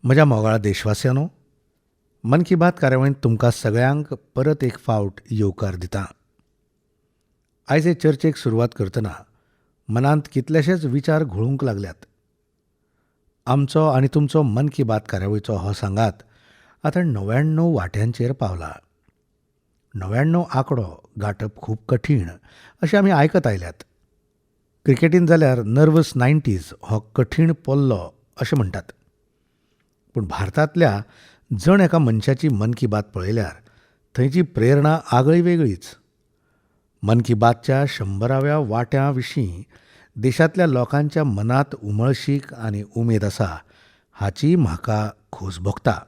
म्हज्या मोगाळ देशवासियांनो, मन की बात कार्यावळींत तुमकां सगळ्यांक परत एक फावट येवकार दिता. आयज हे चर्चेक सुरवात करतना मनांत कितलेशेच विचार घोळूंक लागल्यात. आमचो आनी तुमचो मन की बात कार्यावळीचो हो सांगात आतां 99 वांट्यांचेर पावला. 99 आंकडो गांठप खूब कठीण अशें आमी आयकत आयल्यात. क्रिकेटीन जाल्यार नर्वस 90s हो कठीण पल्लो अशें म्हणटात. पूण भारतांतल्या जण एका मनशाची मन की बात पळयल्यार थंयची प्रेरणा आगळी वेगळीच. मन की बातच्या 100व्या वांट्या विशीं देशांतल्या लोकांच्या मनांत उमळशीक आनी उमेद आसा हाची म्हाका खोस भोगता.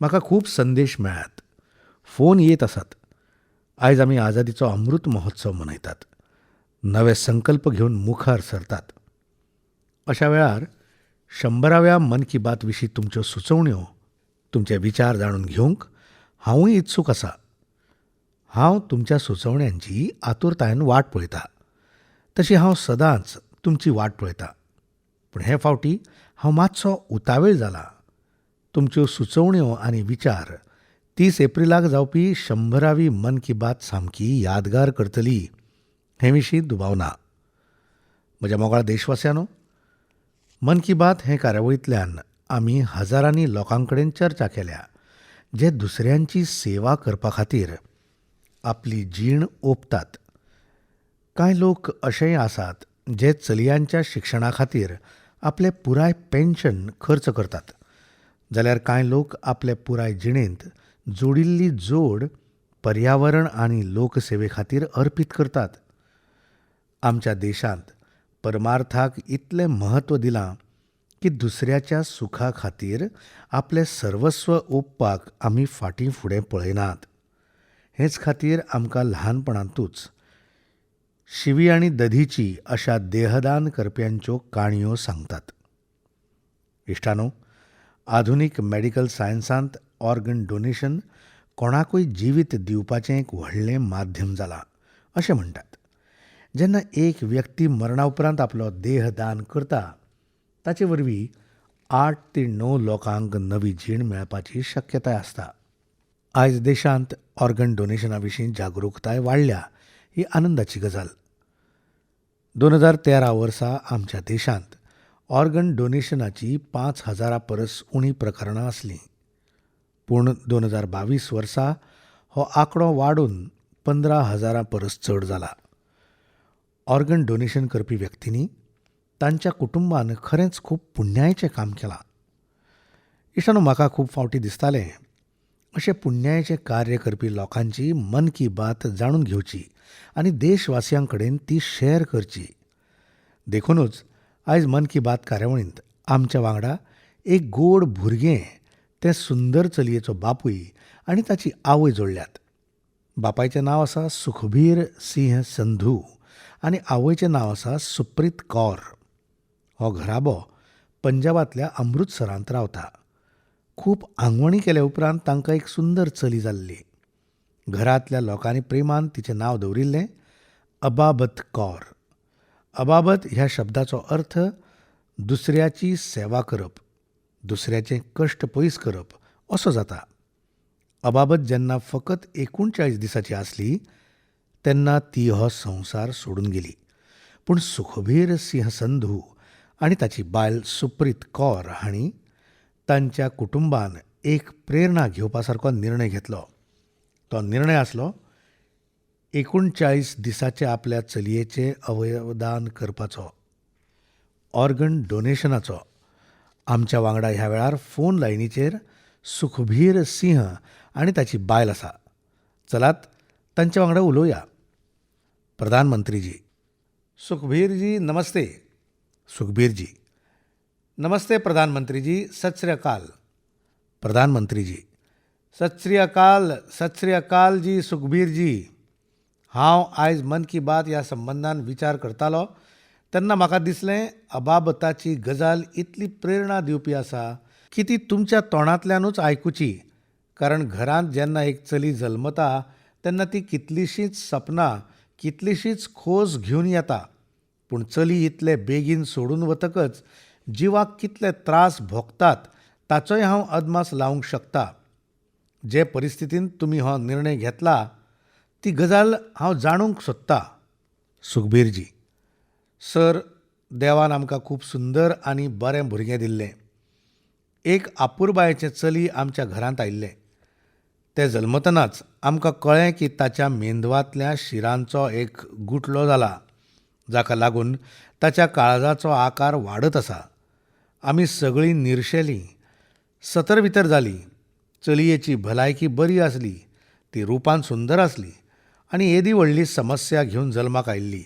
म्हाका खूब संदेश मेळ्ळ्यात, फोन येत आसात. आयज आमी आझादीचो अमृत महोत्सव मनयतात, नवे संकल्प घेवन मुखार सरतात. अशा वेळार 100व्या मन की बात विशीं तुमच्यो सुचोवण्यो, तुमचे विचार जाणून घेवंक हांवूय इत्सूक आसा. हांव तुमच्या सुचोवण्यांची आतुरतायेन वाट पळयता. तशी हांव सदांच तुमची वाट पळयता, पूण हे फावटी हांव मातसो उतावेळ जाला. तुमच्यो सुचोवण्यो आनी विचार 30 एप्रिलाक जावपी 100वी मन की बात सामकी यादगार करतली हे विशीं दुबाव ना. म्हज्या मोगाळ देशवासियांनो, मन की बात हे कार्यावळींतल्यान आमी हजारांनी लोकां कडेन चर्चा केल्या जे दुसऱ्यांची सेवा करपा खातीर आपली जीण ओंपतात. कांय लोक अशेय आसात जे चलयांच्या शिक्षणा खातीर आपलें पुराय पेन्शन खर्च करतात, जाल्यार कांय लोक आपले पुराय जिणेंत जोडिल्ली जोड पर्यावरण आनी लोकसेवे खातीर अर्पीत करतात. आमच्या देशांत परमार्थाक इतलें म्हत्व दिलां की दुसऱ्याच्या सुखा खातीर आपलें सर्वस्व ओंपपाक आमी फाटीं फुडें पळयनात. हेच खातीर आमकां ल्हानपणांतूच शिवी आनी दधीची अशा देहदान करप्यांच्यो काणयो सांगतात. इश्टानो, आधुनीक मेडिकल सायन्सांत ऑर्गन डोनेशन कोणाकूय जिवीत दिवपाचें एक व्हडलें माध्यम जालां अशें म्हणटात. जेन्ना एक व्यक्ती मरणा उपरांत आपलो देह दान करता ताचे वरवीं 8 ते 9 लोकांक नवी जीण मेळपाची शक्यताय आसता. आयज देशांत ऑर्गन डोनेशना विशीं जागृताय वाडल्या ही आनंदाची गजाल. 2013 वर्सा आमच्या देशांत ऑर्गन डोनेशनाची 5000 परस उणी प्रकरणां आसलीं, पूण 2022 वर्सा हो आंकडो वाडून 15,000 परस चड जाला. ऑर्गन डोनेशन करपी व्यक्तींनी तांच्या कुटुंबान खरेंच खूब पुण्यायेचें काम केलां. इश्टानो, म्हाका खूब फावटी दिसतालें अशें पुण्यायेचें कार्य करपी लोकांची मन की बात जाणून घेवची आनी देशवासियां कडेन ती शेअर करची. देखूनच आयज मन की बात कार्यावळींत आमच्या वांगडा एक गोड भुरगें, तें सुंदर चलयेचो बापूय आनी ताची आवय जोडल्यात. बापायचें नांव आसा सुखबीर सिंह संधू आनी आवयचें नांव आसा सुप्रीत कौर. हो घराबो पंजाबांतल्या अमृतसरांत रावता. खूब आंगवणी केल्या उपरांत तांकां एक सुंदर चली जाल्ली. घरांतल्या लोकांनी प्रेमान तिचें नांव दवरिल्लें अबाबत कौर. अबाबत ह्या शब्दाचो अर्थ दुसऱ्याची सेवा करप, दुसऱ्याचे कश्ट पयस करप असो जाता. अबाबत जेन्ना फकत 39 दिसाची आसली तेन्ना ती हो संवसार सोडून गेली. पूण सुखबीर सिंह संधू आनी ताची बायल सुप्रीत कौर हांणी तांच्या कुटुंबान एक प्रेरणा घेवपा सारको निर्णय घेतलो. तो निर्णय आसलो 39 दिसाचे आपल्या चलयेचें अवयवदान करपाचो, ऑर्गन डोनेशनाचो. आमच्या वांगडा ह्या वेळार फोन लायनीचेर सुखबीर सिंह आनी ताची बायल आसा. चलात तांच्या वांगडा उलोवया. प्रधानमंत्रीजी. सुखबीरजी नमस्ते. सुखबीरजी. नमस्ते प्रधानमंत्रीजी, सत श्री अकाल. प्रधानमंत्रीजी. सत श्री अकाल, सत श्री अकाल जी. सुखबीरजी, हांव आयज मन की बात ह्या संबंदान विचार करतालो तेन्ना म्हाका दिसलें अबाबताची गजाल इतली प्रेरणा दिवपी आसा की ती तुमच्या तोंडांतल्यानूच आयकुची. कारण घरांत जेन्ना एक चली जल्मता तेन्ना ती कितलीशींच सपनां, कितलीशीच खोस घेवन येता. पूण चली इतले बेगीन सोडून वतकच जिवाक कितले त्रास भोगतात ताचोय हांव अदमास लावंक शकता. जे परिस्थितींत तुमी हो निर्णय घेतला ती गजाल हांव जाणूंक सोदतां. सुखबीरजी, सर, देवान आमकां खूब सुंदर आनी बरें भुरगें दिल्लें. एक आपुरबायेचें चली आमच्या घरांत आयिल्लें. तें जल्मतनाच आमकां कळ्ळें की ताच्या मेंदवांतल्या शिरांचो एक गुठलो जाला, जाका लागून ताच्या काळजाचो आकार वाडत आसा. आमी सगळीं निर्शेलीं, सतरवितर जालीं. चलयेची भलायकी बरी आसली, ती रुपान सुंदर आसली आनी येदी व्हडली समस्या घेवन जल्माक आयिल्ली.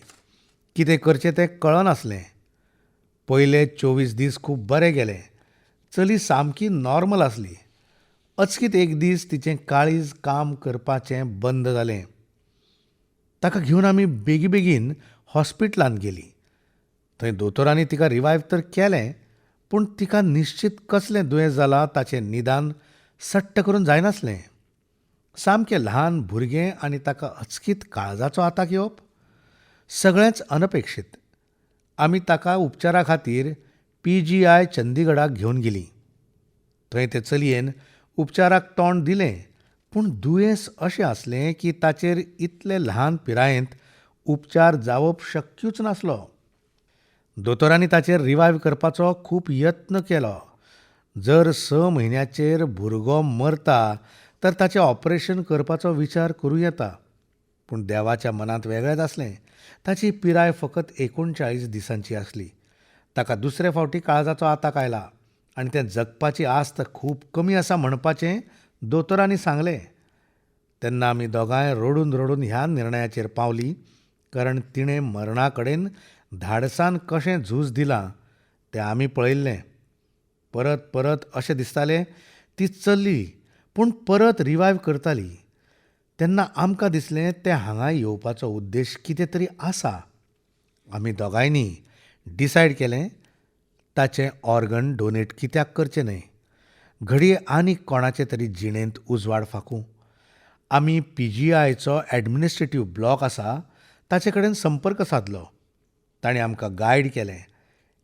कितें करचें तें कळनासलें. पयले 24 दीस खूब बरे गेले. चली सामकी नॉर्मल आसली. अचकीत एक दीस तिचें काळीज काम करपाचें बंद जालें. ताका घेवन आमी बेगीबेगीन हॉस्पिटलांत गेलीं. थंय दोतोरांनी तिका रिवायव तर केलें, पूण तिका निश्चीत कसलें दुयेंस जालां ताचें निदान सट्ट करून जायनासलें. सामकें ल्हान भुरगें आनी ताका अचकीत काळजाचो आताक येवप, सगळेंच अनपेक्षीत. आमी ताका उपचारा खातीर PGI चंदीगडाक घेवन गेलीं. थंय ते चलयेन उपचाराक तोंड दिलें, पूण दुयेंस अशें आसलें की ताचेर इतले ल्हान पिरायेंत उपचार जावप शक्यूच नासलो. दोतोरांनी ताचेर रिवायव करपाचो खूब यत्न केलो. जर 6 म्हयन्याचेर भुरगो मरता तर ताचें ऑपरेशन करपाचो विचार करूं येता, पूण देवाच्या मनांत वेगळेंच आसलें. ताची पिराय फकत 39 दिसांची आसली. ताका दुसरे फावटी काळजाचो आताक आयला आनी तें जगपाची आस्त खूब कमी आसा म्हणपाचें दोतोरांनी सांगलें. तेन्ना आमी दोगांय रडून रडून ह्या निर्णयाचेर पावलीं, कारण तिणें मरणा कडेन धाडसान कशें झूज दिलां तें आमी पळयल्लें. परत परत अशें दिसतालें ती चल्ली, पूण परत रिवायव करताली. तेन्ना आमकां दिसलें तें हांगा येवपाचो उद्देश कितें तरी आसा. आमी दोगांयनी डिसायड केलें ताचें ऑर्गन डोनेट कित्याक करचें न्हय, घडये आनीक कोणाचे तरी जिणेंत उजवाड फाकूं. आमी PGIचो ॲडमिनिस्ट्रेटीव ब्लॉक आसा ताचे कडेन संपर्क सादलो. ताणें आमकां गायड केलें.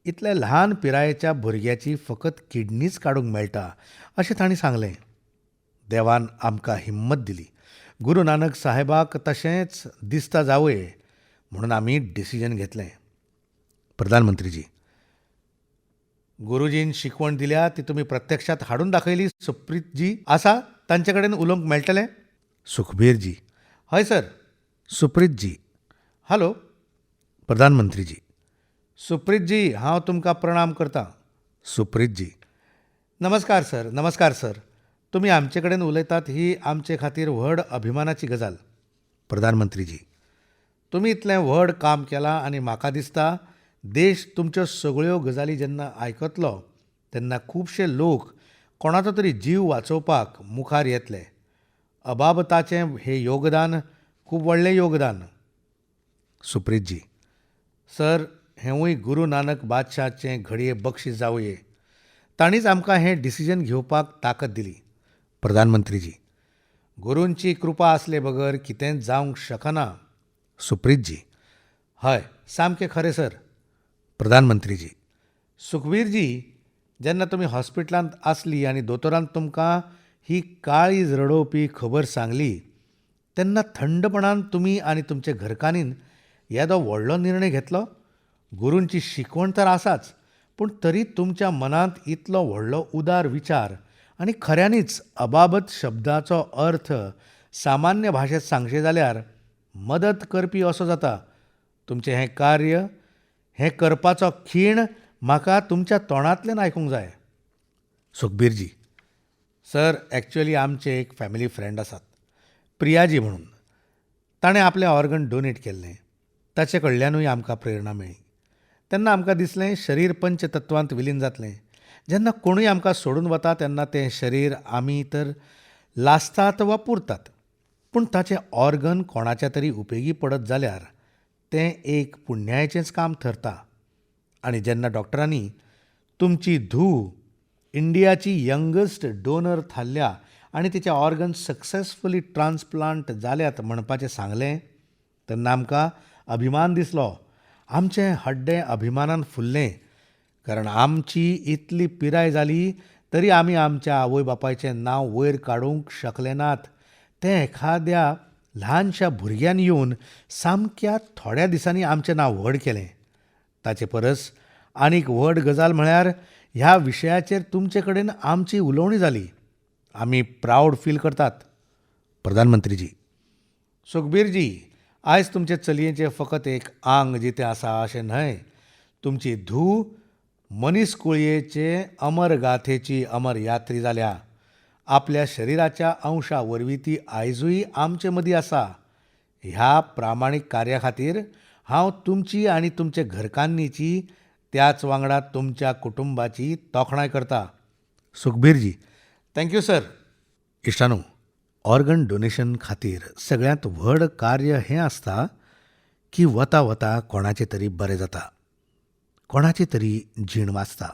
इतले ल्हान पिरायेच्या भुरग्याची फकत किडनीच काडूंक मेळटा अशें तांणी सांगलें. देवान आमकां हिम्मत दिली. गुरू नानक साहेबाक तशेंच दिसता जावये म्हणून आमी डिसिजन घेतलें. प्रधानमंत्रीजी, गुरुजीन शिकवण दिल्या ती तुमी प्रत्यक्षात हाडून दाखयली. सुप्रीतजी आसा तांचे कडेन उलोवंक मेळटलें? सुखबीरजी, हय सर. सुप्रीतजी, हॅलो. प्रधानमंत्रीजी, सुप्रीतजी, हांव तुमकां प्रणाम करतां. सुप्रीतजी, नमस्कार सर. नमस्कार सर. तुमी आमचे कडेन उलयतात ही आमचे खातीर व्हड अभिमानाची गजाल. प्रधानमंत्रीजी, तुमी इतलें व्हड काम केलां आनी म्हाका दिसता देश तुमच्यो सगळ्यो गजाली जेन्ना आयकतलो तेन्ना खुबशे लोक कोणाचो तरी जीव वाचोवपाक मुखार येतले. अबाबताचें हें योगदान खूब व्हडलें योगदान. सुप्रीतजी, सर, हेंवूय गुरू नानक बादशाहचें घडये बक्षीस जावये. तांणीच आमकां हें डिसिजन घेवपाक ताकद दिली. प्रधानमंत्रीजी, गुरूंची कृपा आसले बगर कितेंच जावंक शकना. सुप्रीतजी, हय, सामकें खरें सर. प्रधानमंत्रीजी, सुखबीरजी, जेन्ना तुमी हॉस्पिटलांत आसली आनी दोतोरान तुमकां ही काळीज रडोवपी खबर सांगली तेन्ना थंडपणान तुमी आनी तुमचे घरकान्नीन येदो व्हडलो निर्णय घेतलो. गुरूंची शिकवण तर आसाच, पूण तरी तुमच्या मनांत इतलो व्हडलो उदार विचार आनी खऱ्यांनीच अबाबत शब्दाचो अर्थ सामान्य भाशेंत सांगचें जाल्यार मदत करपी असो जाता. तुमचें हें कार्य, हें करपाचो खीण म्हाका तुमच्या तोंडांतल्यान आयकूंक जाय. सुखबीरजी, सर, एक्च्युअली आमचे एक फॅमिली फ्रेंड आसात, प्रियाजी म्हणून. ताणें आपलें ऑर्गन डोनेट केल्लें. ताचे कडल्यानूय आमकां प्रेरणा मेळ्ळी. तेन्ना आमकां दिसलें शरीर पंचतत्वांत विलीन जातलें. जेन्ना कोणूय आमकां सोडून वता तेन्ना तें शरीर आमी तर लासतात वा पुरतात, पूण ताचें ऑर्गन कोणाच्या तरी उपेगी पडत जाल्यार तें एक पुण्यायेचेंच काम थरता. आनी जेन्ना डॉक्टरांनी तुमची धूव इंडियाची यंगस्ट डोनर थारल्या आनी तिचे ऑर्गन सक्सेसफुली ट्रान्सप्लांट जाल्यात म्हणपाचें सांगलें तेन्ना आमकां अभिमान दिसलो. आमचें हड्डें अभिमानान फुल्लें, कारण आमची इतली पिराय जाली तरी आमी आमच्या आवय बापायचें नांव वयर काडूंक शकले नात. तें एखाद्या ल्हानशा भुरग्यान येवन सामक्या थोड्या दिसांनी आमचें नांव व्हड केलें. ताचे परस आनीक व्हड गजाल म्हळ्यार ह्या विशयाचेर तुमचे कडेन आमची उलोवणी जाली. आमी प्रावड फील करतात. प्रधानमंत्रीजी, सुखबीरजी, आयज तुमचे चलयेचें फकत एक आंग जितें आसा अशें न्हय, तुमची धूव मनीस कुळयेचे अमर गाथेची अमर यात्री जाल्या. आपल्या शरिराच्या अंशा वरवीं ती आयजूय आमचे मदीं आसा. ह्या प्रामाणीक कार्या खातीर हांव तुमची आनी तुमचे घरकान्नीची, त्याच वांगडा तुमच्या कुटुंबाची तोखणाय करता. Sukhbir ji, thank you sir. इश्टांनो, ऑर्गन डोनेशन खातीर सगळ्यांत व्हड कार्य हें आसता की वता वता कोणाचें तरी बरें जाता, कोणाची तरी जीण वाचता.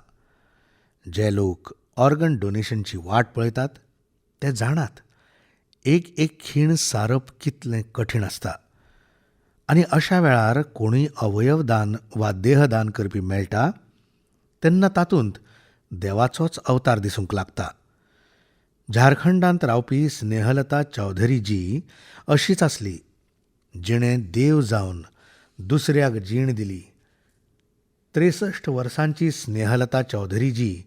जे लोक ऑर्गन डोनेशनची वाट पळयतात ते जाणात एक एक खीण सारप कितलें कठीण आसता आनी अशा वेळार कोणूय अवयवदान वा देहदान करपी मेळटा तेन्ना तातूंत देवाचोच अवतार दिसूंक लागता. झारखंडांत रावपी स्नेहलता चौधरी जी अशीच आसली, जिणें देव जावन दुसऱ्याक जीण दिली. 63 वर्सांची स्नेहलता चौधरी जी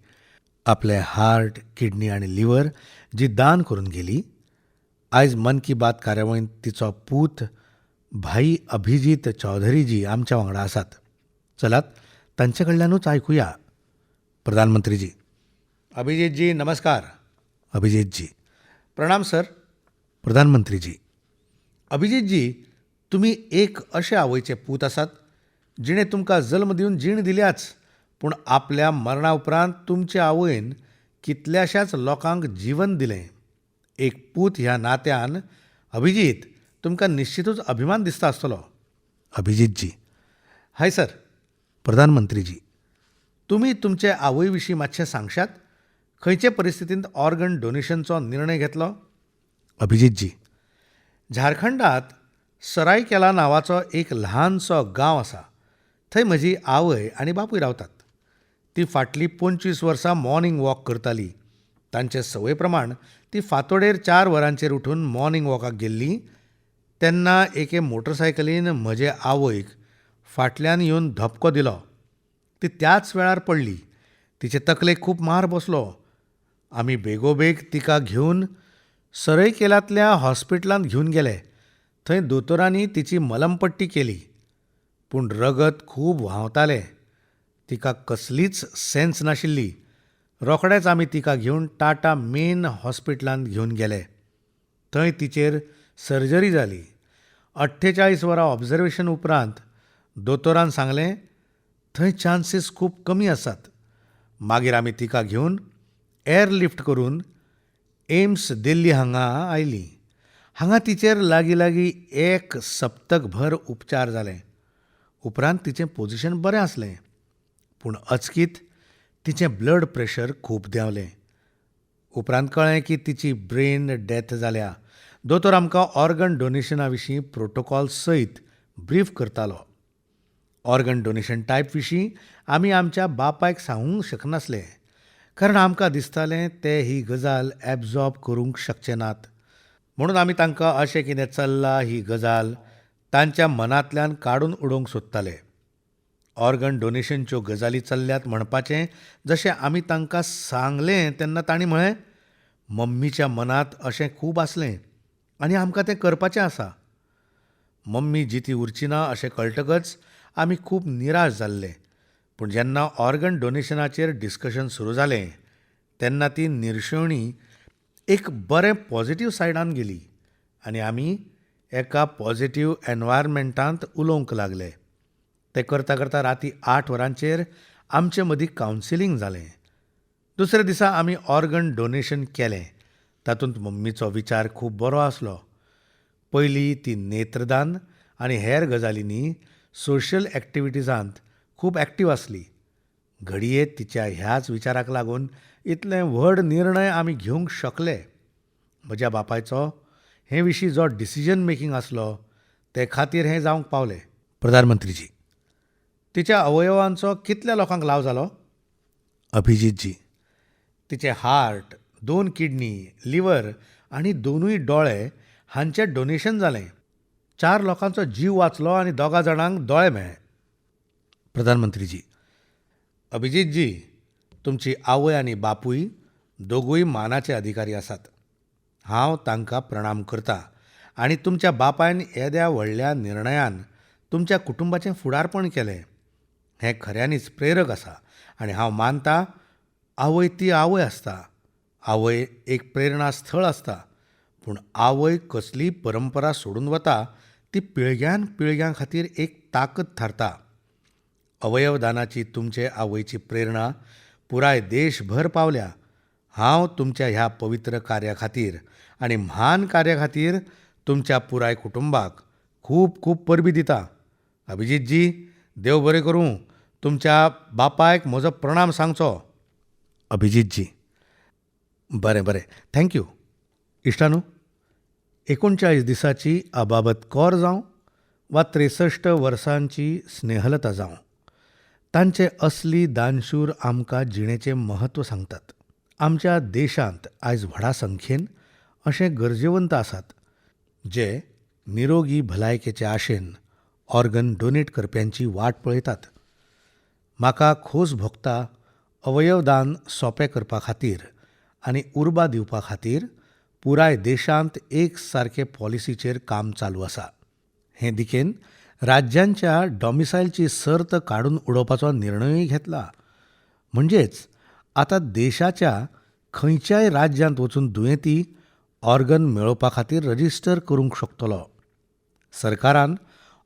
आपले हार्ट, किडनी आनी लिव्हर जी दान करून गेली. आयज मन की बात कार्यावळींत तिचो पूत भाई अभिजीत चौधरी जी आमच्या वांगडा आसात. चलात तांचे कडल्यानूच आयकुया. प्रधानमंत्रीजी, अभिजीत जी नमस्कार. अभिजीत जी, प्रणाम सर. प्रधानमंत्रीजी, अभिजीत जी, तुमी एक अशे आवयचे पूत आसात जिणें तुमकां जल्म दिवन जीण दिल्याच, पूण आपल्या मरणा उपरांत तुमचे आवयन कितल्याशाच लोकांक जीवन दिलें. एक पूत ह्या नात्यान अभिजीत तुमकां निश्चितूच अभिमान दिसता आसतलो. अभिजीत जी, हय सर. प्रधानमंत्रीजी, तुमी तुमचे आवय विशीं मातशें सांगशात? खंयचे परिस्थितींत ऑर्गन डोनेशनचो निर्णय घेतलो? अभिजीत जी, झारखंडांत सरायकेला नांवाचो एक ल्हानसो गांव आसा. थंय म्हजी आवय आनी बापूय रावतात. ती फाटलीं 25 वर्सां मॉर्निंग वॉक करताली. तांचे संवय प्रमाण ती फांतोडेर 4 वरांचेर उठून मॉर्निंग वॉकाक गेल्ली तेन्ना एके मोटरसायकलीन म्हजे आवयक फाटल्यान येवन धपको दिलो. ती त्याच वेळार पडली. तिचे तकलेक खूब मार बसलो. आमी बेगोबेग तिका घेवन सरयकेलांतल्या हॉस्पिटलांत घेवन गेले. थंय दोतोरांनी तिची मलमपट्टी केली, पूण रगत खूब व्हांवतालें. तिका कसलीच सेन्स नाशिल्ली. रोखडेच आमी तिका घेवन टाटा मेन हॉस्पिटलांत घेवन गेले. थंय तिचेर सर्जरी जाली. 48 वरां ऑब्जर्वेशन उपरांत दोतोरान सांगलें थंय चान्सीस खूब कमी आसात. मागीर आमी तिका घेवन एअरलिफ्ट करून एम्स दिल्ली हांगा आयली. हांगा तिचेर लागीं लागीं 1 सप्तकभर उपचार जाले. उपरांत तिचें पोजिशन बरें आसलें, पूण अचकीत तिचें ब्लड प्रेशर खूब देंवलें. उपरांत कळ्ळें की तिची ब्रेन डेथ जाल्या. दोतोर आमकां ऑर्गन डोनेशना विशीं प्रोटोकॉल सयत ब्रीफ करतालो. ऑर्गन डोनेशन टायप विशीं आमी आमच्या बापायक सांगूंक शकनासले, कारण आमकां दिसतालें ते ही गजाल एब्जॉर्ब करूंक शकचे नात. म्हणून आमी तांकां अशें कितें चल्लां ही गजाल तांच्या मनांतल्यान काडून उडोवंक सोदताले. ऑर्गन डोनेशनच्यो गजाली चल्ल्यात म्हणपाचें जशें आमी तांकां सांगलें तेन्ना तांणी म्हळें, मम्मीच्या मनांत अशें खूब आसलें आनी आमकां तें करपाचें आसा. मम्मी जिती उरची ना अशें कळटकच आमी खूब निराश जाल्ले, पूण जेन्ना ऑर्गन डोनेशनाचेर डिस्कशन सुरू जालें तेन्ना ती निर्शेवणी एक बरें पॉझिटिव्ह सायडान गेली आनी आमी एका पॉझिटिव्ह एनवायरमेंटांत उलोवंक लागले. तें करता करता राती 8 वरांचेर आमचे मदीं कावन्सिलींग जालें. दुसऱ्या दिसा आमी ऑर्गन डोनेशन केलें. तातूंत मम्मीचो विचार खूब बरो आसलो. पयलीं ती नेत्रदान आनी हेर गजालींनी सोशल एक्टिविटीजांत खूब एक्टिव आसली. घडये तिच्या ह्याच विचाराक लागून इतले व्हड निर्णय आमी घेवंक शकले. म्हज्या बापायचो हे विशीं जो डिसिजन मेकिंग आसलो ते खातीर हें जावंक पावलें. प्रधानमंत्रीजी, तिच्या अवयवांचो कितल्या लोकांक लाव जालो? अभिजीत जी, तिचें हार्ट, दोन किडनी, लिव्हर आनी दोनूय दोळे हांचें डोनेशन जालें. 4 लोकांचो जीव वाचलो आनी 2 जाणांक दोळे मेळ्ळे. प्रधानमंत्रीजी, अभिजीतजी, तुमची आवय आनी बापूय दोगूय मानाचे अधिकारी आसात. हांव तांकां प्रणाम करता आनी तुमच्या बापायन येद्या व्हडल्या निर्णयान तुमच्या कुटुंबाचें फुडारपण केलें हें खऱ्यांनीच प्रेरक आसा आनी हांव मानता आवय ती आवय आसता. आवय एक प्रेरणा स्थळ आसता, पूण आवय कसलीय परंपरा सोडून वता ती पिळग्यान पिळग्यां खातीर एक ताकद थारता. अवयवदानाची तुमचे आवयची प्रेरणा पुराय देशभर पावल्या. हांव तुमच्या ह्या पवित्र कार्या खातीर आनी म्हान कार्या खातीर तुमच्या पुराय कुटुंबाक खूब खूब परबीं दिता. अभिजीतजी, देव बरें करूं. तुमच्या बापायक म्हजो प्रणाम सांगचो. अभिजीतजी, बरें बरें, thank you. इश्टानू, 39 दिसाची अबाबत कौर जावं वा 63 वर्सांची स्नेहलता जावं, तांचे असली दानशूर आमकां जिणेचें म्हत्व सांगतात. आमच्या देशांत आयज व्हडा संख्येन अशे गरजेवंत आसात जे निरोगी भलायकेचे आशेन ऑर्गन डोनेट करप्यांची वाट पळयतात. म्हाका खोस भोगता अवयवदान सोंपें करपा खातीर आनी उर्बा दिवपा खातीर पुराय देशांत एक सारके पॉलिसीचेर काम चालू आसा. हे दिकेन राज्यांच्या डॉमिसायलची सर्त काडून उडोवपाचो निर्णयूय घेतला. म्हणजेच आतां देशाच्या खंयच्याय राज्यांत वचून दुयेंती ऑर्गन मेळोवपा खातीर रजिस्टर करूंक शकतलो. सरकारान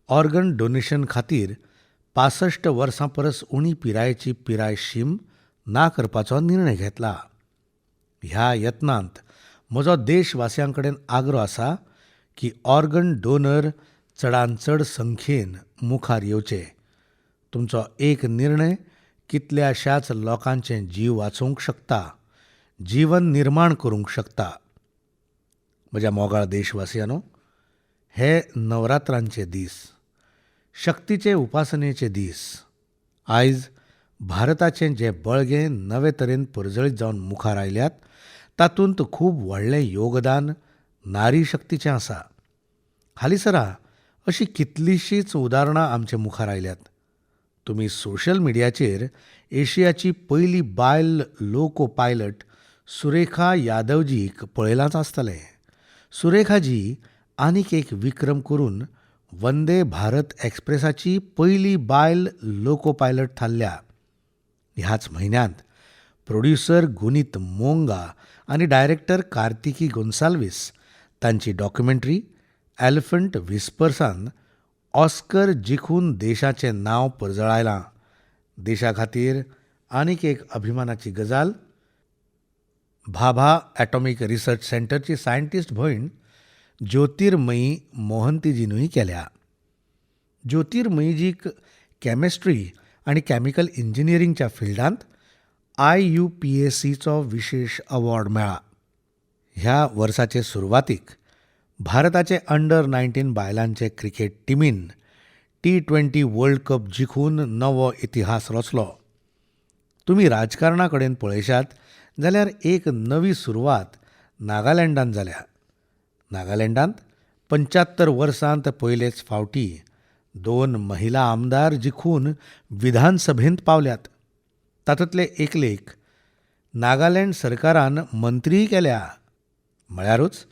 ऑर्गन डोनेशन खातीर 65 वर्सां परस उणी पिरायेची पिराय शीम ना करपाचो निर्णय घेतला. ह्या यत्नांत म्हजो देशवासियां कडेन आग्रो आसा की ऑर्गन डोनर चडान चड संख्येन मुखार येवचे. तुमचो एक निर्णय कितल्याशाच लोकांचे जीव वाचोवंक शकता, जीवन निर्माण करूंक शकता. म्हज्या मोगाळ देशवासियांनो, हे नवरात्रांचे दीस, शक्तीचे उपासनेचे दीस. आयज भारताचें जें बळगें नवे तरेन परजळीत जावन मुखार आयल्यात तातूंत खूब व्हडलें योगदान नारी शक्तीचें आसा. हालींसरा अशीं कितलींशींच उदाहरणां आमचे मुखार आयल्यात. तुमी सोशल मिडियाचेर एशियाची पयली बायल लोको पायलट सुरेखा यादवजीक पळयलांच आसतलें. सुरेखाजी आनीक एक विक्रम करून वंदे भारत एक्सप्रेसाची पयली बायल लोको पायलट थारल्या. ह्याच म्हयन्यांत प्रोड्युसर गुनीत मोंगा आनी डायरेक्टर कार्तिकी गोन्साल्वीस तांची डॉक्युमेंटरी एलिफंट व्हिस्पर्सान ऑस्कर जिखून देशाचें नांव परजळायलां. देशा खातीर आनीक एक अभिमानाची गजाल, भाभा ॲटॉमीक रिसर्च सेंटरची सायंटिस्ट भयण ज्योतिर्मयी मोहंतीजीनूय केल्या. ज्योतिर्मयीजीक केमिस्ट्री आनी केमिकल इंजिनियरिंगच्या फिल्डांत IUPACचो विशेश अवॉर्ड मेळ्ळा. ह्या वर्साचे सुरवातीक भारताचे अंडर 19 बायलांचे क्रिकेट टिमीन T20 world cup जिखून नवो इतिहास रचलो. तुमी राजकारणा कडेन पळयशात जाल्यार एक नवी सुरवात नागालँडांत जाल्या. नागालँडांत 75 वर्सांत पयलेच फावटी 2 महिला आमदार जिखून विधानसभेंत पावल्यात. तातूंतले एकलेक नागालँड सरकारान मंत्रीय केल्या. म्हळ्यारूच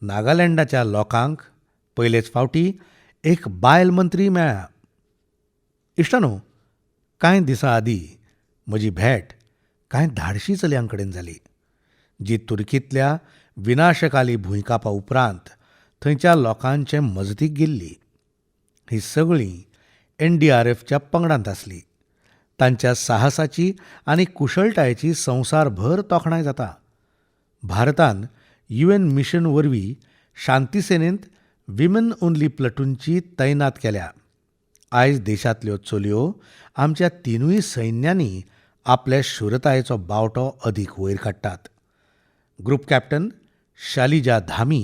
नागालँडाच्या लोकांक पयलेच फावटी एक बायल मंत्री मेळ्ळ्या. इश्टानो, कांय दिसां आदीं म्हजी भेट कांय धाडशी चलयां कडेन जाली, जी तुर्कींतल्या विनाशकाली भुंयकापा उपरांत थंयच्या लोकांचे मजतीक गेल्ली. ही सगळीं NDRFच्या पंगडांत आसली. तांच्या साहसाची आनी कुशळटायेची संवसारभर तोखणाय जाता. भारतान UN mission वरवीं शांतीसेनेंत विमन ओनली प्लटूनची तैनात केल्या. आयज देशांतल्यो चलयो आमच्या 3 सैन्यांनी आपल्या शूरतायेचो बावटो अदीक वयर काडटात. Group captain Shalija Dhami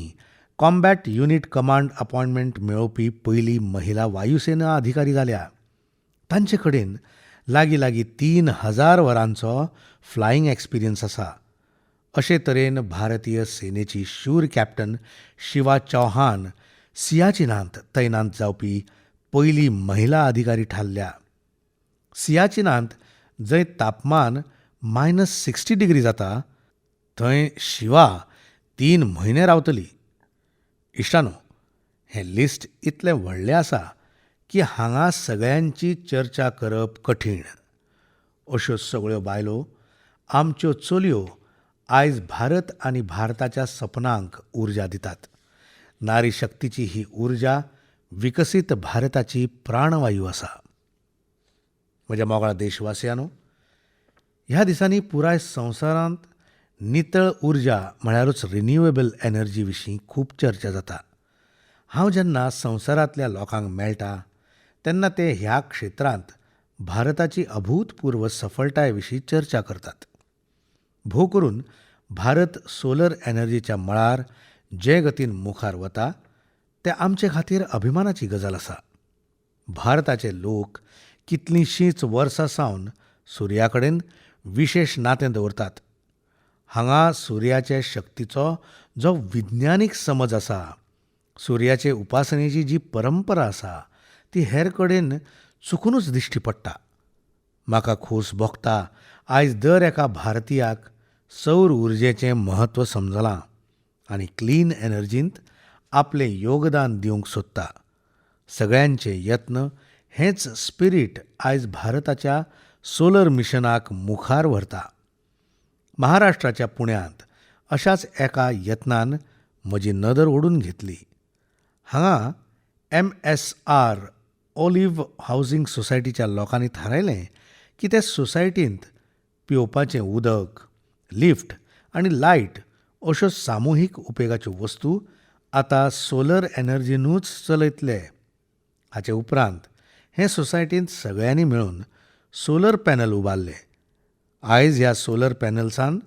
combat unit command appointment मेळोवपी पयली महिला वायुसेना अधिकारी जाल्या. तांचे कडेन लागीं लागीं 3000 वरांचो फ्लायिंग एक्सपिरियन्स आसा. अशे तरेन भारतीय सेनेची शूर कॅप्टन शिवा चौहान सियाचीनांत तैनात जावपी पयली महिला अधिकारी थारल्या. सियाचीनांत जंय तापमान -60 डिग्री जाता थंय शिवा 3 म्हयने रावतली. इश्टानो, हें लिस्ट इतलें व्हडलें आसा की हांगा सगळ्यांची चर्चा करप कठीण. अश्यो सगळ्यो बायलो, आमच्यो चलयो आयज भारत आनी भारताच्या सपनांक उर्जा दितात. नारी शक्तीची ही उर्जा विकसीत भारताची प्राणवायू आसा. म्हज्या मोगाळ देशवासियांनो, ह्या दिसांनी पुराय संवसारांत नितळ उर्जा म्हळ्यारूच रिन्युएबल एनर्जी विशीं खूब चर्चा जाता. हांव जेन्ना संवसारांतल्या लोकांक मेळटा तेन्ना ते ह्या क्षेत्रांत भारताची अभूतपूर्व सफलताय विशीं चर्चा करतात. भोव करून भारत सोलर एनर्जीच्या मळार जे गतीन मुखार वता ते आमचे खातीर अभिमानाची गजाल आसा. भारताचे लोक कितलींशींच वर्सां सावन सुर्या कडेन विशेश नातें दवरतात. हांगा सुर्याचे शक्तीचो जो विज्ञानीक समज आसा, सुर्याचे उपासनेची जी परंपरा आसा ती हेर कडेन चुकुनूच दिश्टी पडटा. म्हाका खोस भोगता आयज दर एका भारतीयाक सौर उर्जेचें म्हत्व समजलां आनी क्लीन एनर्जींत आपलें योगदान दिवंक सोदता. सगळ्यांचे यत्न हेंच स्पिरीट आयज भारताच्या सोलर मिशनाक मुखार व्हरता. महाराष्ट्राच्या पुण्यांत अशाच एका यत्नान म्हजी नदर ओडून घेतली. हांगा MSR olive हावजींग सोसायटीच्या लोकांनी थारायलें की ते सोसायटींत पिवपाचें उदक, लिफ्ट आनी लायट अश्यो सामुहीक उपेगाच्यो वस्तू आतां सोलर एनर्जीनूच चलयतले. हाचे उपरांत हे सोसायटींत सगळ्यांनी मेळून सोलर पॅनल उबारले. आयज ह्या सोलर पॅनल्सान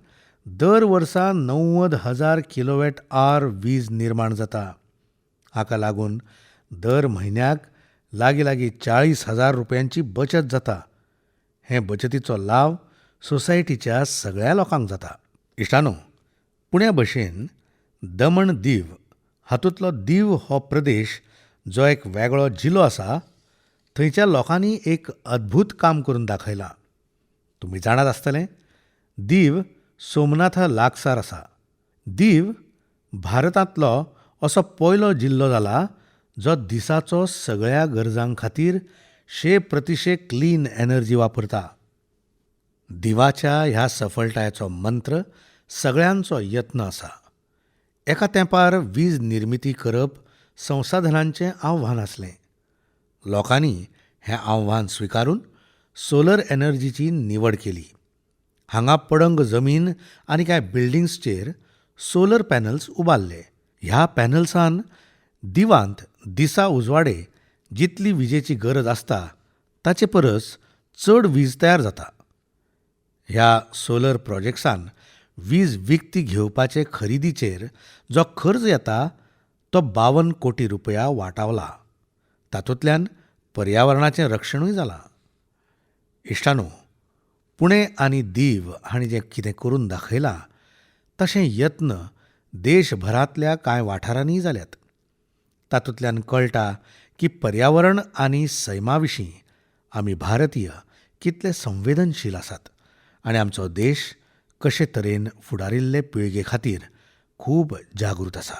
दर वर्सा 90,000 किलोवॅट आर वीज निर्माण जाता. हाका लागून दर म्हयन्याक लागीं लागीं 40,000 रुपयांची बचत जाता. हे बचतीचो लाव सोसायटीच्या सगळ्या लोकांक जाता. इश्टानो, पुण्या भशेन दमण दीव हातूंतलो दीव हो प्रदेश जो एक वेगळो जिल्लो आसा थंयच्या लोकांनी एक अद्भूत काम करून दाखयलां. तुमी जाणात आसतलें, दीव सोमनाथा लागसार आसा. दीव भारतांतलो असो पयलो जिल्लो जाला जो दिसाचो सगळ्या गरजां खातीर 100% क्लीन एनर्जी वापरता. दिवाच्या ह्या सफलतायेचो मंत्र सगळ्यांचो यत्न आसा. एका तेंपार वीज निर्मिती करप संसाधनांचें आव्हान आसलें. लोकांनी हें आव्हान स्विकारून सोलर एनर्जीची निवड केली. हांगा पडंग जमीन आनी कांय बिल्डिंग्सचेर सोलर पॅनल्स उबारले. ह्या पॅनल्सान दिवांत दिसा उजवाडे जितली विजेची गरज आसता ताचे परस चड वीज तयार जाता. ह्या सोलर प्रोजेक्ट्सान वीज विकती घेवपाचे खरेदीचेर जो खर्च येता तो 52 कोटी रुपया वाटावला. तातूंतल्यान पर्यावरणाचें रक्षणूय जालां. इश्टानो, पुणे आनी दीव हांणी जें कितें करून दाखयलां तशें यत्न देशभरांतल्या कांय वाठारांनीय जाल्यात. तातूंतल्यान कळटा की पर्यावरण आनी सैमा विशीं आमी भारतीय कितले संवेदनशील आसात आनी आमचो देश कशे तरेन फुडारिल्ले पिळगे खातीर खूब जागृत आसा.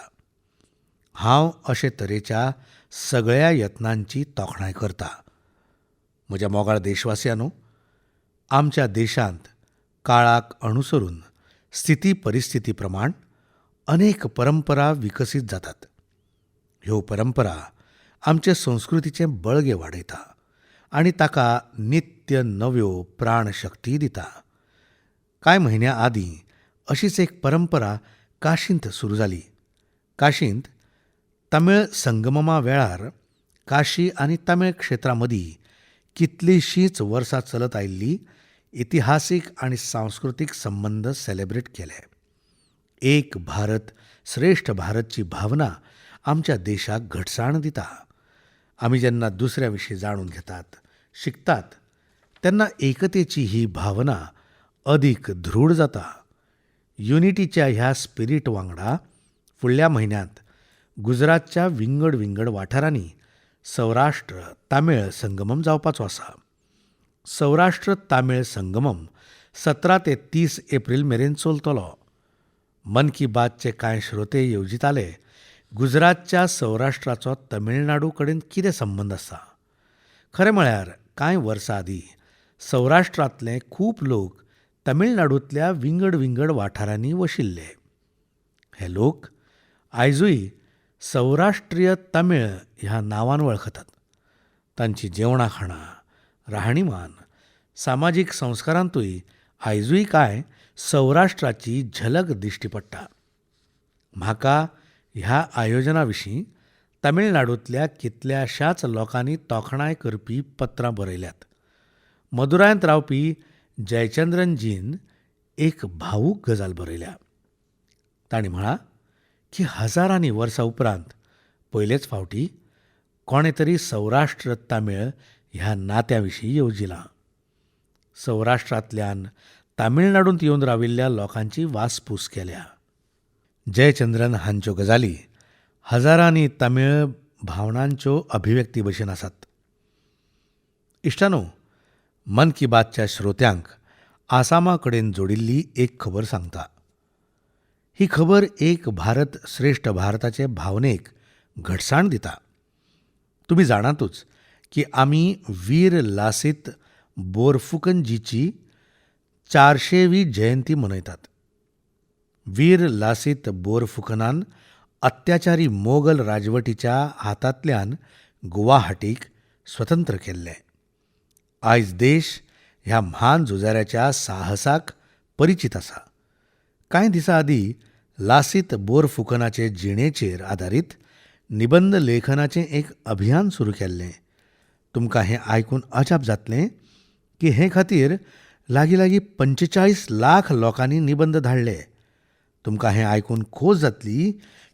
हांव अशे तरेच्या सगळ्या यत्नांची तोखणाय करता. म्हज्या मोगाळ देशवासियांनो, आमच्या देशांत काळाक अनुसरून स्थिती परिस्थिती प्रमाण अनेक परंपरा विकसीत जातात. ह्यो परंपरा आमचे संस्कृतीचें बळगें वाडयता आनी ताका नित्य नव्यो प्राणशक्ती दिता. कांय म्हयन्यां आदीं अशीच एक परंपरा काशींत सुरू जाली. काशींत तमिळ संगममा वेळार काशी आनी तमिळ क्षेत्रां मदीं कितलींशींच वर्सां चलत आयिल्ली इतिहासीक आनी सांस्कृतीक संबंद सेलेब्रेट केले. एक भारत श्रेष्ठ भारतची भावना आमच्या देशाक घटसाण दिता. आमी जेन्ना दुसऱ्या विशीं जाणून घेतात, शिकतात तेन्ना एकतेची ही भावना अदीक दृढ जाता. युनिटीच्या ह्या स्पिरीट वांगडा फुडल्या म्हयन्यांत गुजरातच्या विंगड विंगड वाठारांनी सौराष्ट्र तामीळ संगमम जावपाचो आसा. सौराष्ट्र तामीळ संगमम 17 ते 30 एप्रील मेरेन चलतलो. मन की बातचे कांय श्रोते येवजिताले, गुजरातच्या सौराष्ट्राचो तमिळनाडू कडेन कितें संबंद आसा? खरें म्हळ्यार कांय वर्सां आदीं सौराष्ट्रांतले खूब लोक तमिळनाडूंतल्या विंगड विंगड वाठारांनी वशिल्ले. हे लोक आयजूय सौराष्ट्रीय तमिळ ह्या नांवान वळखतात. तांची जेवणां खाणां, राहणीमान, सामाजीक संस्कारांतूय आयजूय कांय सौराष्ट्राची झलक दिश्टी पडटा. म्हाका ह्या आयोजना विशीं तमिळनाडूंतल्या कितल्याशाच लोकांनी तोखणाय करपी पत्रां बरयल्यात. मदुरायंत रावपी जयचंद्रनजीन एक भावूक गजाल बरयल्या. तांणी म्हळां की हजारांनी वर्सां उपरांत पयलेच फावटी कोणें तरी सौराष्ट्र तामीळ ह्या नात्या विशीं येवजिलां. सौराष्ट्रांतल्यान तामिळनाडूंत येवन राविल्ल्या लोकांची वासपूस केल्या. जयचंद्रन हांच्यो गजाली हजारांनी तमिळ भावनांच्यो अभिव्यक्ती भशेन आसात. इश्टांनो, मन की बातच्या श्रोत्यांक आसामा कडेन जोडिल्ली एक खबर सांगता. ही खबर एक भारत श्रेश्ठ भारताचे भावनेक घटसाण दिता. तुमी जाणातूच की आमी वीर लासित बोरफुकनजीची 400वी जयंती मनयतात. वीर लासित बोरफुकनान अत्याचारी मोगल राजवटीच्या हातांतल्यान गुवाहाटीक स्वतंत्र केल्लें. आयज देश ह्या म्हान झुजाऱ्याच्या साहसाक परिचीत आसा. कांय दिसां आदीं लासित बोरफुकनाचे जिणेचेर आदारीत निबंद लेखनाचें एक अभियान सुरू केल्लें. तुमकां हें आयकून अजाप जातलें की हे खातीर लागीं लागीं 45 लाख लोकांनी निबंद धाडले. तुमकां हें आयकून खोस जातली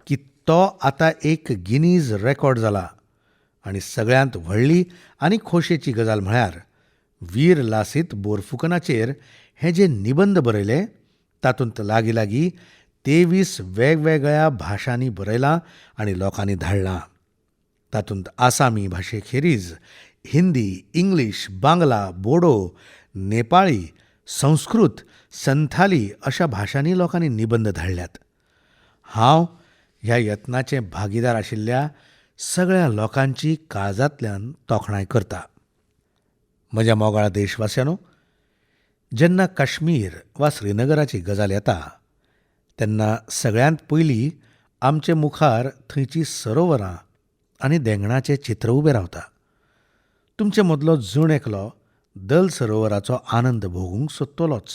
की तो आतां एक गिनीज रेकॉर्ड जाला. आनी सगळ्यांत व्हडली आनी खोशयेची गजाल म्हळ्यार वीर लासित बोरफुकनाचेर हे जे निबंद बरयले तातूंत लागीं लागीं 23 वेगवेगळ्या भाशांनी बरयलां आनी लोकांनी धाडलां. तातूंत आसामी भाशे खेरीज हिंदी, इंग्लीश, बांगला, बोडो, नेपाळी, संस्कृत, संथाली अशा भाशांनी लोकांनी निबंद धाडल्यात. हांव ह्या यत्नाचे भागीदार आशिल्ल्या सगळ्या लोकांची काळजांतल्यान तोखणाय करता. म्हज्या मोगाळ देशवासियांनो, जेन्ना काश्मीर वा श्रीनगराची गजाल येता तेन्ना सगळ्यांत पयलीं आमचे मुखार थंयची सरोवरां आनी देंगणाचें चित्र उबें रावता. तुमचे मदलो जण एकलो दल सरोवराचो आनंद भोगूंक सोदतलोच.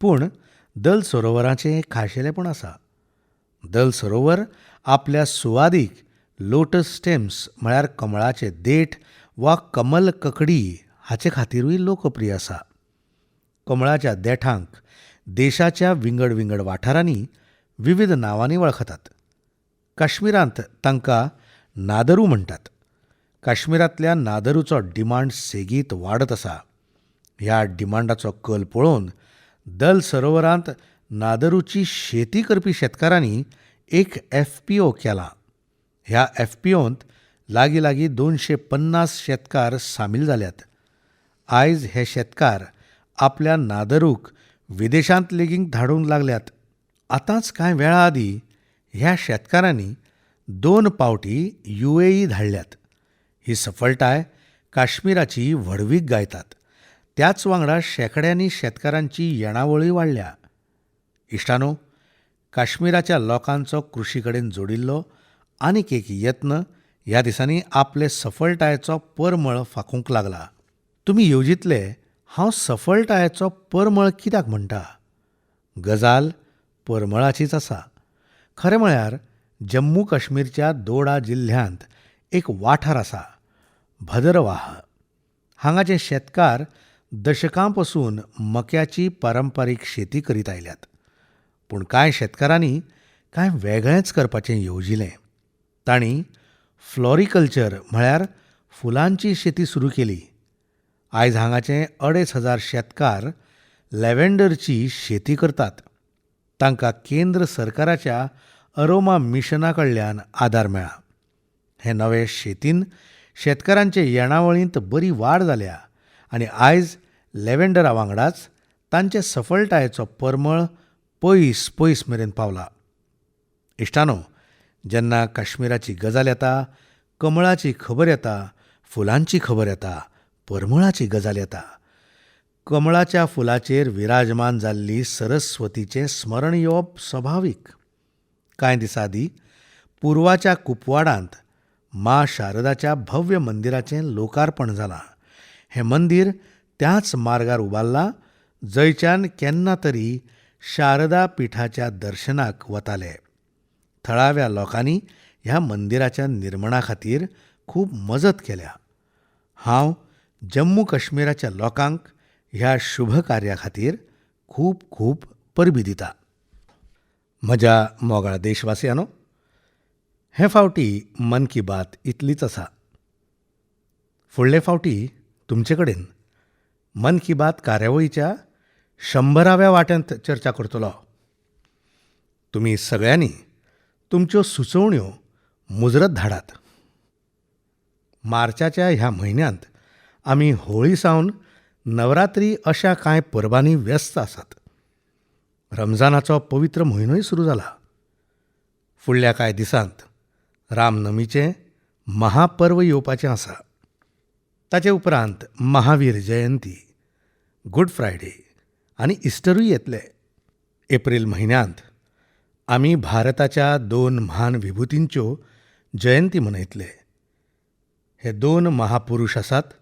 पूण दल सरोवराचें एक खाशेलेपण आसा. दल सरोवर आपल्या सुवादीक लोटस स्टेम्स म्हळ्यार कमळाचे देठ वा कमल ककडी हाचे खातीरूय लोकप्रिय आसा. कमळाच्या देठांक देशाच्या विंगड विंगड वाठारांनी विविध नांवांनी वळखतात. काश्मीरांत तांकां नादरू म्हणटात. काश्मीरांतल्या नादरूचो डिमांड सेगीत वाडत आसा. ह्या डिमांडाचो कल पळोवन दल सरोवरांत नादरूची शेती करपी शेतकारांनी एक FPO केला. ह्या FPOंत लागीं लागीं 250 शेतकार सामील जाल्यात. आयज हे शेतकार आपल्या नादरूक विदेशांत लेगीत धाडूंक लागल्यात. आतांच कांय वेळा आदीं ह्या शेतकारांनी 2 पावटी UAE धाडल्यात. ही सफलताय काश्मीराची व्हडवीक गायतात. त्याच वांगडा शेंकड्यांनी शेतकारांची येणावळूय वाडल्या. इश्टानो, काश्मीराच्या लोकांचो कृशी कडेन जोडिल्लो आनीक एक यत्न ह्या दिसांनी आपले सफलतायेचो परमळ फाकूंक लागला. तुमी येवजितले हांव सफलतायेचो परमळ कित्याक म्हणटा? गजाल परमळाचीच आसा. खरें म्हळ्यार जम्मू काश्मीरच्या दोडा जिल्ल्यांत एक वाठार आसा, भदरवाह. हांगाचे शेतकार दशकां पसून मक्याची पारंपारीक शेती करीत आयल्यात. पूण कांय शेतकारांनी कांय वेगळेंच करपाचें येवजिलें. तांणी फ्लॉरिकल्चर म्हळ्यार फुलांची शेती सुरू केली. आयज हांगाचे 2500 शेतकार लॅव्हेंडरची शेती करतात. तांकां केंद्र सरकाराच्या अरोमा मिशना कडल्यान आदार मेळ्ळा. हे नवे शेतीन शेतकारांचे येणावळींत बरी वाड जाल्या आनी आयज लॅव्हेंडरा वांगडाच तांचे सफलतायेचो परमळ पयस पयस मेरेन पावला. इश्टांनो, जेन्ना काश्मीराची गजाल येता, कमळाची खबर येता, फुलांची खबर येता, परमळाची गजाल येता. कमळाच्या फुलाचेर विराजमान जाल्ली सरस्वतीचें स्मरण येवप सभावीक. कांय दिसां आदीं पूर्वाच्या कुपवाडांत मां शारदाच्या भव्य मंदिराचें लोकार्पण जालां. हें मंदीर त्याच मार्गार उबारलां जंयच्यान केन्ना तरी शारदा पिठाच्या दर्शनाक वताले. थळाव्या लोकांनी ह्या मंदिराच्या निर्माणा खातीर खूब मजत केल्या. हांव जम्मू काश्मीराच्या लोकांक ह्या शुभ कार्या खातीर खूब खूब परबीं दिता. म्हज्या मोगाळ देशवासियांनो, हे फावटी मन की बात इतलीच आसा. फुडले फावटी तुमचे कडेन मन की बात कार्यावळीच्या 100व्या वांट्यांत चर्चा करतलो. तुमी सगळ्यांनी तुमच्यो सुचोवण्यो मुजरत धाडात. मार्चाच्या ह्या म्हयन्यांत आमी होळी सावन नवरात्री अशा कांय परबांनी व्यस्त आसात. रमजानाचो पवित्र म्हयनोय सुरू जाला. फुडल्या कांय दिसांत रामनमीचें महापर्व येवपाचें आसा. ताचे उपरांत महावीर जयंती, गुड फ्रायडे आनी इस्टरूय येतले. एप्रील म्हयन्यांत आमी भारताच्या 2 म्हान विभुतींच्यो जयंती मनयतले. हे 2 महापुरुष आसात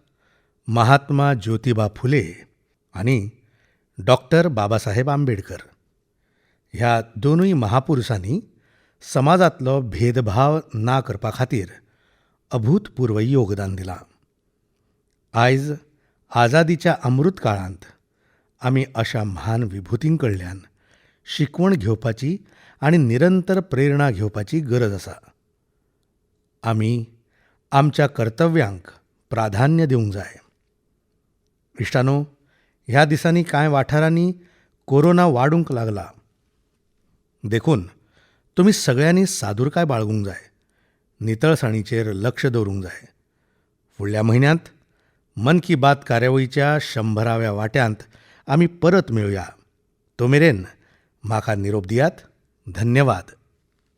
महात्मा ज्योतिबा फुले आनी डॉक्टर बाबासाहेब आंबेडकर. ह्या दोनूय महापुरुषांनी समाजांतलो भेदभाव ना करपा खातीर अभूतपूर्व योगदान दिलां. आयज आझादीच्या अमृत काळांत आमी अशा म्हान विभुतीं कडल्यान शिकवण घेवपाची आनी निरंतर प्रेरणा घेवपाची गरज आसा. आमी आमच्या कर्तव्यांक प्राधान्य दिवंक जाय. इश्टांनो, ह्या दिसांनी कांय वाठारांनी कोरोना वाडूंक लागला. देखून तुमी सगळ्यांनी सादुरकाय बाळगूंक जाय. नितळसाणीचेर लक्ष दवरूंक जाय. फुडल्या म्हयन्यांत मन की बात कार्यावळीच्या 100व्या वांट्यांत आमी परत मेळुया. तो मेरेन म्हाका निरोप दियात. धन्यवाद.